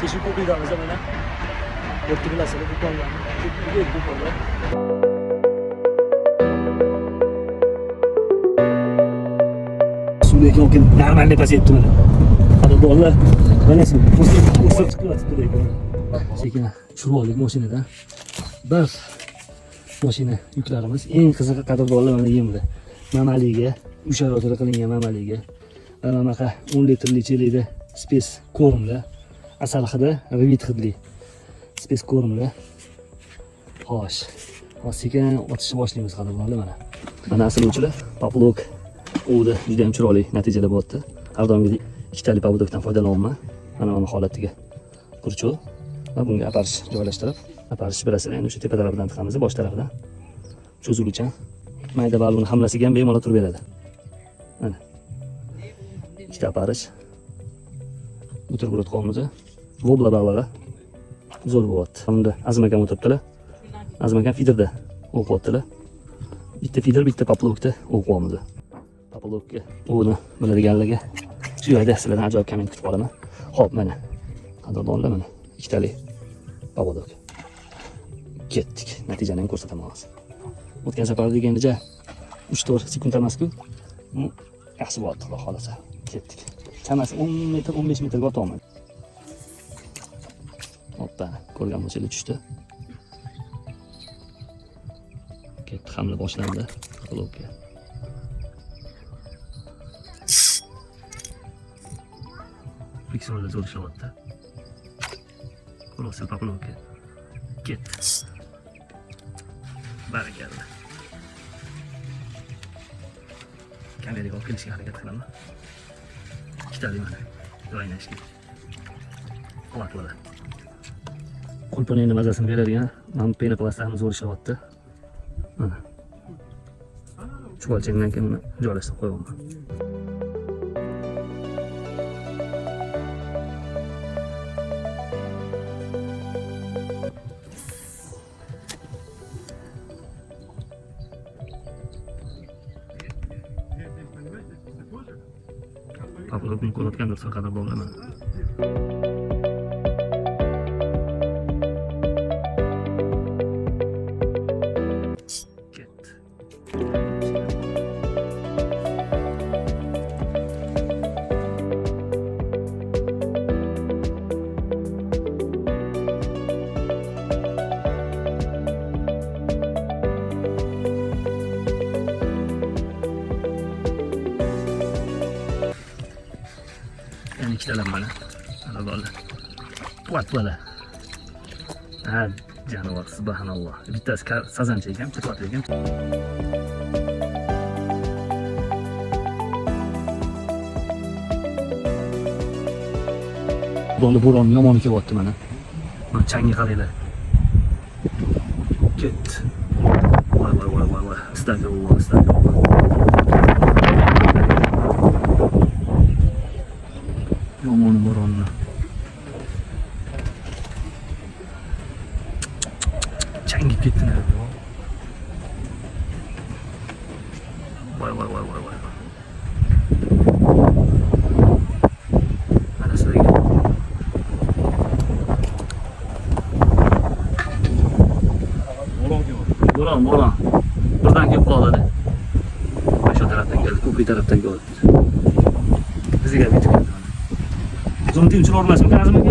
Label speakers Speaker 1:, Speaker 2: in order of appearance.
Speaker 1: Teshik ko'prikdamiz mana. Yo'qni bilasizlar, do'konlarni. Ko'prik do'konlar. Suv lekin o'kin нормальный pasayibdi mana. Qadrdonlar, mana shu o'sib o'sib chiqib yotibdi lekin. Sekin tushirib oldik mashinadan. Bir mashina yuklarimiz. Eng qizig'i, qadrdonlar, mana yemdi. Mamaliga, uy sharoitida qilingan mamaliga. Mana bunaqa 10 litrli chelakda спец корм lar, asal hidi, revit hidli спец корм lar. Xo'sh, hozir sekin otishni boshlaymiz, qadrdonlar, mana. Mana, asrovchilar, поплавок uvda juda ham chiroyli natijalar bo'lyapti. Har doimgidek ikkitali поводок dan foydalanyapman. Mana holatiga крючок va bunga опарыш joylashtirib, опарыш bilasizlar, endi o'sha tepa tarafidan tiqamiz, bosh tarafidan cho'ziluvchan mayda baliqni hamlasiga ham bemalol turib beradi. Mana. Ikkita опарыш. Buterbrod qo'yamiz. Вобла balig'i zo'r bo'lyapti. Unda Azim akam o'tiribdilar. Azim akam фидер da o'qiyaptilar. Bitta фидер, bitta поплавок da o'qiyapmiz. Поплавок ka uvni biladiganlarga shu yerda sizlardan ajoyib komment kutib qolaman. Xo'p, mana. Qadrdonlar, mana ikkitali поводок. Ketdik. Natijani ham ko'rsataman hozir. O'tgan safar deganda 3-4 sekund emas-ku. Bu yaxshi bo'lyapti, xudo xolasa. Ketdik. Chamasi 10 metr, 15 metrga otaman. Hoppa, ko'rgan bo'lsanglar, tushdi. Ketdi, hamla boshlandi. Поплавок ka. Фрикцион da zo'r ishlayapti. Ko'ryapsiz, поплавок ka. Ketdi. Barakalla. Kameraga olib kelishga harakat qilaman. Ikkitali mana. Двойняшки. Quvvatli. Qulpini endi mazasini beradigan mana bu пенопласт ham zo'r ishlayapti. Mana. Chuvalchangdan keyin uni joylashtirib qo'yapman. Поплавок ni ko'rayotgandir qadrdonlar, mana. Ketdi. Yana ikkitalar mana. Qadrdonlar. Quvvat. Ha, jonivor, subhanalloh. Bittasi sazancha ekan, bitta quvvat ekan. Bo'ldi, bo'ron yomon kelyapti mana. Mana changga qaranglar. Ketdi. Voy voy voy voy voy. Astagfirulloh, astagfirulloh. Yomon bo'ronni. Changib ketdi nerede. Voy voy voy voy voy. Mana sizlarga.
Speaker 2: Bo'ron kelyapti.
Speaker 1: Bo'ron, bo'ron. Birdan kelib qoldi. Mana shu tarafdan keldi, ko'prik tarafdan keldi. Bizga yetib keldi mana. Zonti uchiravermasmikan, Azim aka?